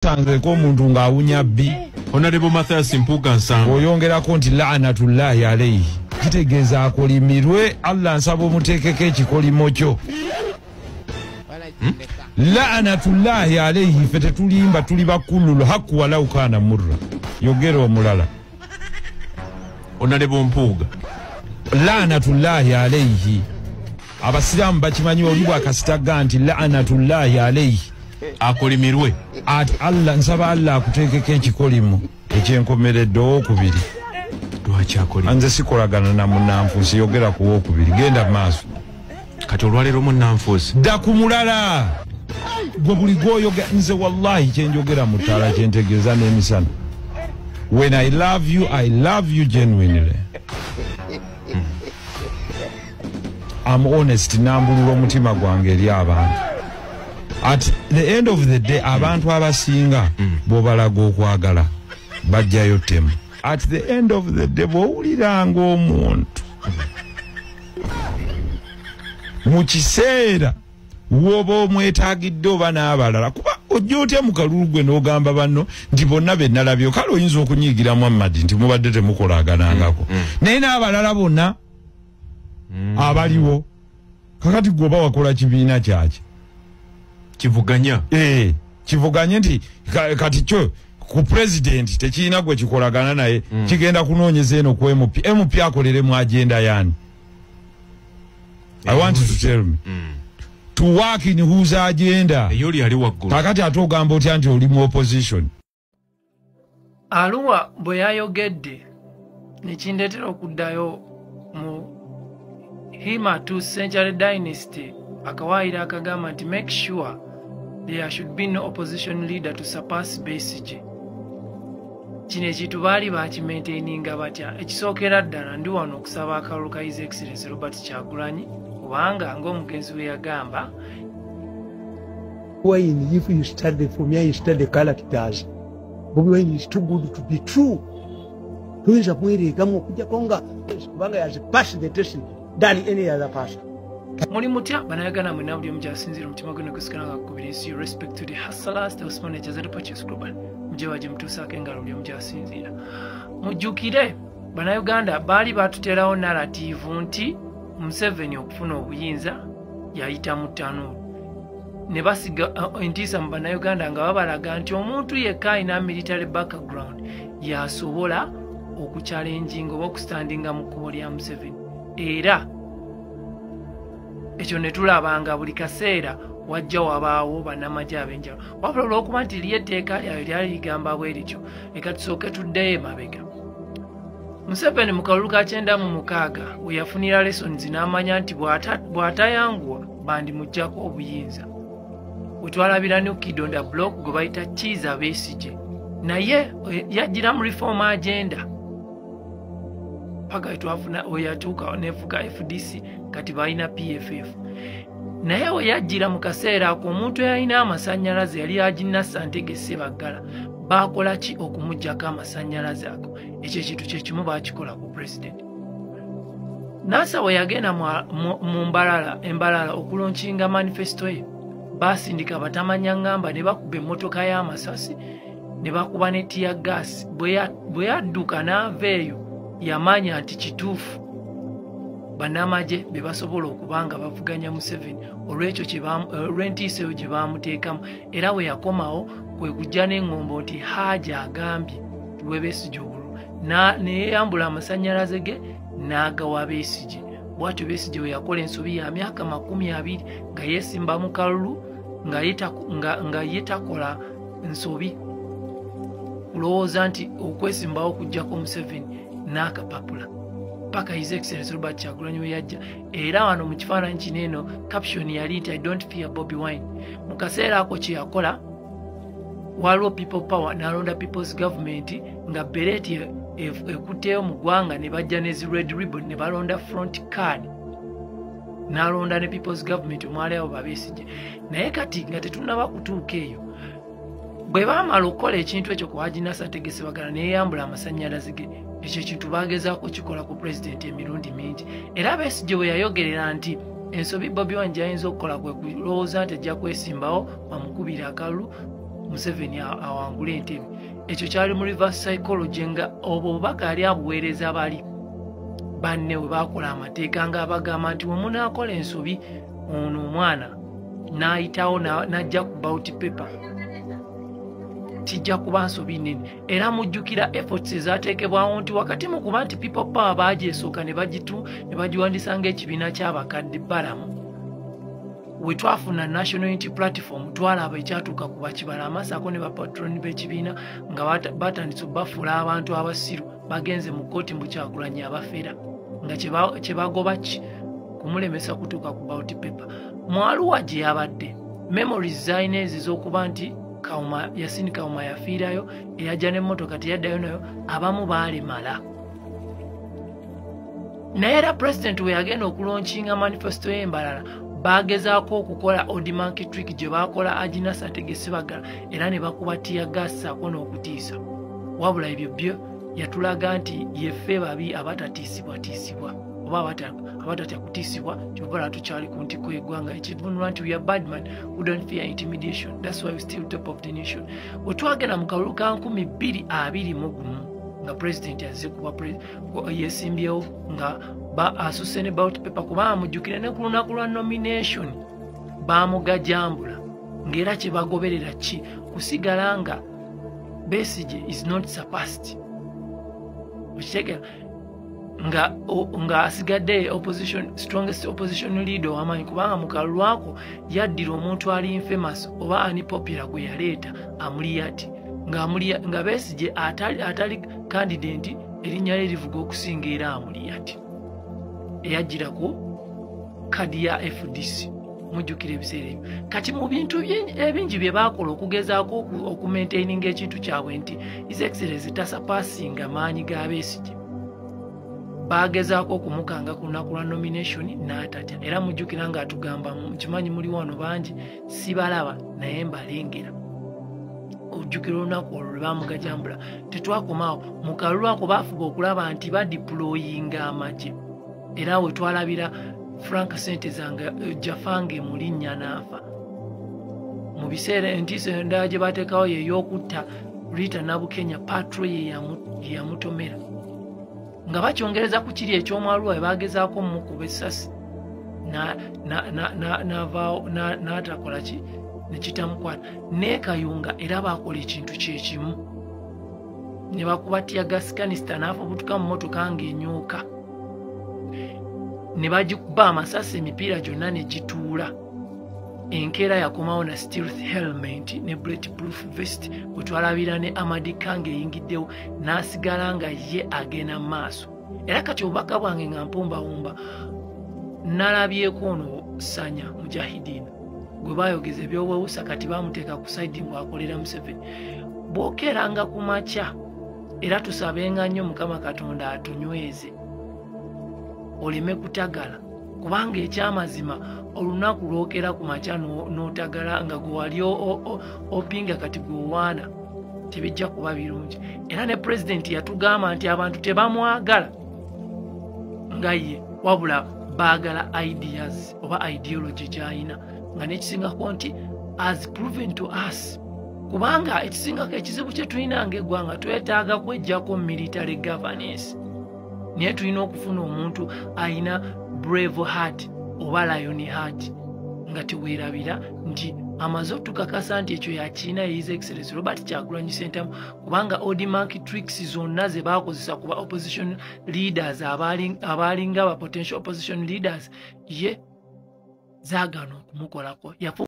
Osanzeko omuntu ng'awunya bbi. Honorable Mathias Mpuuga Nsamba. Oyongerako nti la'natullahi alayhi, kitegeeza akolimirwe. Allah nsaba omuteekeko ekikolimo kyo. La'natullahi alayhi. Ffe tetulimba, tuli bakulul haqqu walau kana murra. Yogera omulala. Honorable Mpuuga. La'natullahi alayhi. Abasiraamu bakimanyi oli bwakasitaga nti la'natullahi alayhi, akolimirwe. Ati Allah nsaba Allah akuteekeko ekikolimo ekyenkomeredde. Owokubiri. Lwaki akolima? Nze sikolagana na munnanfuusi. Yogera ku wokubiri, genda mu maaso. Kati olwaleero munnanfuusi. Dda ku mulala. Gwe buli gwoyoga, nze wallahi kyenjogera mu ttaala kyentegeeza n'emisana. When I love you, I love you genuinely. I'm honest. Nambulula omutima gwange eri abantu. At the end of the day, abantu abasinga bw'obalaga okwagala bajjayo ttemu. At the end of the day, bw'owuliranga omuntu mu kiseera woba omwetaagidde oba n'abalala, kuba ojja otya mu kalulu gwe n'ogamba banno nti bonna be nalabye? Kale oyinza okunyiigira Muhammadi nti mubadde temukolaganangako, naye n'abalala bonna abaliwo. Kakati gwe oba wakola kibiina kyaki? Kivuganya. Eh, kivuganye nti kati kyo ku president tekirina gwe kikolagana naye. Kigenda kunoonyeza eno ku MP. MP akolere mu agenda yani? I want you to tell me to work in whose agenda? Eyoli ali waggulu. Kakati ate ogamba otya nti oli mu opposition? Aluwa bwe yayogedde nekindeetera okuddayo mu Hima 2 Century Dynasty, akawaayiro akagamba nti make sure there should be no opposition leader to surpass Besigye. Kino ekintu baali bakimaintaininga batya? Ekisookera ddala, ndi wano okusaba akalulu ka His Excellency Robert Kyagulanyi, kubanga ng'omugenzi we yagamba. Wine, if you study, for me, I study characters. Bobi Wine is too good to be true. Tuyinza kumwereekamu okujjako nga kubanga has passed the test than any other person. Muli mutya Bannayuganda mwenna buli omu gyasinziira? Omutima gwe negusigala nga gukubira ensi. Respect to the hustlers, the house managers at Purchase Global. Mugye gye mutuusaako engalo buli omu gyasinziira. Mujjukire Bannayuganda, baali batuteerawo narrative nti Museveni okufuna obuyinza yayita mu ttanuulu, ne basiga entiisa mu Bannayuganda nga babalaga nti omuntu yekka alina military background yasobola okuchallenginga oba okustandinga mu kkubo lya Museveni. Era ekyo ne tulabanga buli kaseera wajja wabaawo bannamagye ab'enjawulo. Wabula olw'okuba nti lyo etteeka lyabwe lyali ligamba bwe lityo, leka tusooke tuddeyo emabega. Museveni mu kalulu ka 96 we yafunira lessons n'amanya nti bw'atayanguwa bandimuggyako obuyinza. We twalabira New Kid on the Block gwe bayita Kiiza Besigye, naye yajjira mu reform agenda paka wetwafuna weyatuuka nefuga FDC, kati balina PFF. Naye we yajjira mu kaseera ako, omuntu eyalina amasannyalaze yali Haji Ntege Ssebaggala. Baakola ki okumuggyako amasannyalaze ago? Ekyo ekintu kyekimu baakikola ku president Nasa. We yagenda mu Mbalala, Embalala, okulaunchinga manifesto ye, baasindika batamanya ngamba ne bakuba emmotoka y'amasasi ne bakuba ne tear gas. Bwe yadduka n'ava eyo, yamanya nti kituufu bannamagye be basobola okuba nga bavuganya Museveni olw'ekyo olw'entiisa eyo gye baamuteekamu. Era bwe yakomawo kwe kujja n'eŋŋombo nti Haaji agambye tuwe Besigye obululu, ne yeeyambula amasannyalaze ge n'agawa Besigye. Bw'atyo Besigye bwe yakola ensobi ya myaka 20 nga yeesimba mu kalulu nga ye takola nsobi, kulowooza nti okwesimbawo okuggyako Museveni n'akapapula, paka His Excellence Robert Kyagulanyi we yajja. Era wano mu kifaananyi kino eno, caption yali nti "I don't fear Bobi Wine." Mu kaseera ako kye yakola, waliwo People Power n'alonda People's Government nga beret ekutteyo mu ggwanga, ne bajja ne zi red ribbon ne balonda front card, n'alonda ne People's Government omwali abo babesigye. Naye kati nga tetunnaba kutuuka eyo, bwe baamala okukola ekintu ekyo ku Haji Nasser Ntege Ssebaggala, neyeyambula amasannyalaze ge, ekyo ekintu bagezaako kikola ku pulezidenti emirundi mingi. Era Besigye bwe yayogerera nti ensobi Bobi Wine gyayinza okukola kwe kulowooza nti ajja kwesimbawo bamukubira akalulu. Museveni awangule entebe. Ekyo kyali mu reverse psychology, nga obwo obubaka yali abuweereza bali banne we bakola amateeka, nga abagamba nti we munaakola ensobi ono omwana n'ayitawo n'ajja ku ballot paper kijja kuba nsobi nnene. Era mujjukira efforts ezaateekebwawo nti wakati mu kuba nti People Power baagyesooka ne bagiwandiisa ng'ekibiina ky'abakadde balamu, we twafuna National Unity Platform twalaba ekyatuuka ku bakibala amasaako ne bapatroni b'ekibiina nga batandise obbafuula abantu abasiru, bagenze mu kkooti mbu Kyagulanyi abafera, nga kye bagoba ki kumulemesa kutuuka ku ballot paper. Mu Arua gye yabadde memories zalina ezo ez'okuba nti Kauma, Yasini Kauma yafiirayo, eyajja n'emmotoka teyaddayo nayo, abamu baalemala. Naye era pulezidenti we yagenda okulonkinga manifesto y'embalala, bagezaako okukola odd monkey trick gye baakola Aginasa Ategesebagala, era ne bakuba teargas ssaako n'okutiisa. Wabula ebyo byo yatulaga nti yeffe babi abatatiisibwatiisibwa oba abatatya kutiisibwa, kyova olaba tukyali ku ntikko y'eggwanga, ekivunulwa nti we are bad man who don't fear intimidation, that's why we still top of the nation. Bwe twagenda mu kalulu ka 2021 nga pulezidenti azze kuba yeesimbyewo nga asuse ne ballot paper, kubanga mujjukire ne ku lunaku lwa nomination baamugajambula, ng'era kye bagoberera ki kusigala nga Besigye is not surpassed. Okitegeera nga asigadde opposition, strongest opposition leader ow'amaanyi, kubanga mu kalulu ako yaddira omuntu ali infamous oba unpopular gwe yaleeta Amuriat, nga Besigye atali candidate erinnya lye livuga okusinga era Amuriat eyajjira ku kadi ya FDC. Mujjukira ebiseera ebyo. Kati mu bintu ebingi bye baakola okugezaako okumaintaininga ekintu kyabwe nti His Excellency tasapaasinga maanyi ga Besigye, bagezaako okumukanga ku lunaku lwa nomination n'atatya. Era mujjukira ng'atugamba, nkimanyi muli wano bangi sibalaba naye mbalengera. Ojjukira olunaku olwo lwe baamugajambula. Tetwakomaawo, mu kalulu ako baafuba okulaba nti badiployinga amagye, era we twalabira Frank Senteza Jafange mu linnya n'afa. Mu biseera entiisa endala gye baateekawo ye ey'okutta Rita Nabukenya, patro ye yamutomera, nga bakyongereza ku kiri eky'omwaluwa we baagezaako mmukuba essasi n'avaawo n'atakola ki ne kitamukwata. Ne Kayunga era baakola ekintu kye kimu, ne bakuba teargas canister n'afubutuka mu mmotoka ng'enyooka, ne bagikuba amasasi emipiira gyonna ne gituula. Enkeera yakomawo na stealth helmet ne bulletproof vest, bwe twalabira ne Amadi Kange eyingiddewo n'asigala nga ye agenda mu maaso. Era kati obubaka bwange nga mpumbawumba, nalabyeko ono Sanya Mujahideen gwe baayogeza ebyobwewusa, kati baamuteeka ku saidi bw'akolera Museveni. Bw'okeeranga ku makya, era tusabenga nnyo Mukama Katonda atunyweze oleme kutagala, kubanga ekyamazima olunaku lwokera ku makya n'otagala nga gwe wali opinga kati gweowaana, tebijja kuba birungi. Era ne pulezidenti yatugamba nti abantu tebamwagala nga ye, wabula baagala ideas oba ideology gy'alina, nga n'ekisingako nti as proven to us, kubanga ekisingako ekizibu kye tulina ng'eggwanga twetaaga kweggyako military governance, naye tulina okufuna omuntu alina brave heart oba lion heart, nga teweerabira nti amaze otukakasa nti ekyo yakiina His Excellency Robert Kyagulanyi Ssentamu, kubanga odd monkey tricks zonna ze baakozesa kuba opposition leaders abaalinga ba potential opposition leaders ye zaagaana okumukolako.